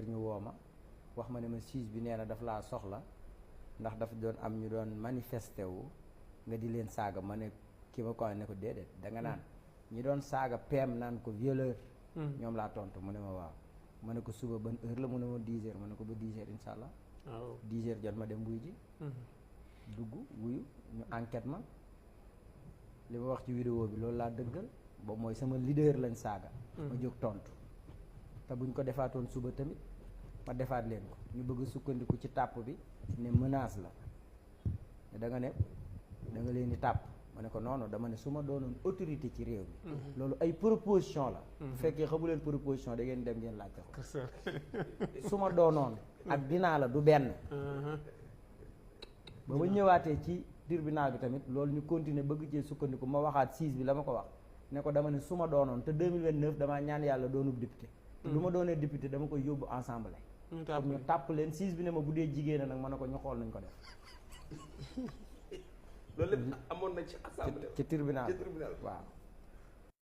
ñu woo ma wax ma ne ma juge bi nee na daf laa soxla ndax dafa doon am ñu doon manifesté wu nga di leen saaga ma ne ki ma ko ne ko déedéet da nga naan ñi doon saaga PM naan ko violeur ñoom laa tontu mu ne ma waaw ma ne ko suba ban heure la mu ne ma 10 heures ma ne ko ba 10 heures incha allah. waaw 10 heures jot ma dem wuy ji. dugg wuyu ñu enquête ma li ma wax ci vidéo bi loolu laa dëggal boobu mooy sama leader lañ saaga. ma jóg tontu te buñ ko defaatoon suba tamit ma defaat leen ko ñu bëgg a sukkandiku ci tàpp bi ne menace la da nga ne da nga leen di tàpp ma ne ko non dama ne su ma doonoon autorité ci réew mi. loolu ay proposition la. bu fekkee xamu leen proposition da ngeen dem ngeen laajte ko. su ma doonoon ak dinaa la du benn. ba ma ñëwaatee ci tribunal bi tamit loolu ñu continuer bëgg cee sukkandiku ma waxaat 6 bi la ma ko wax ne ko dama ne su ma doonoon te 2029 damaa ñaan yàlla doonub député. te lu ma doonee député dama koy yóbbu ensemble. ñu tàpp leen 6 bi ne ma bu dee jigéen nag ma ne ko ñu xool nañ ko def. loolu lépp amoon na ci assemblée. ci tribunal waaw.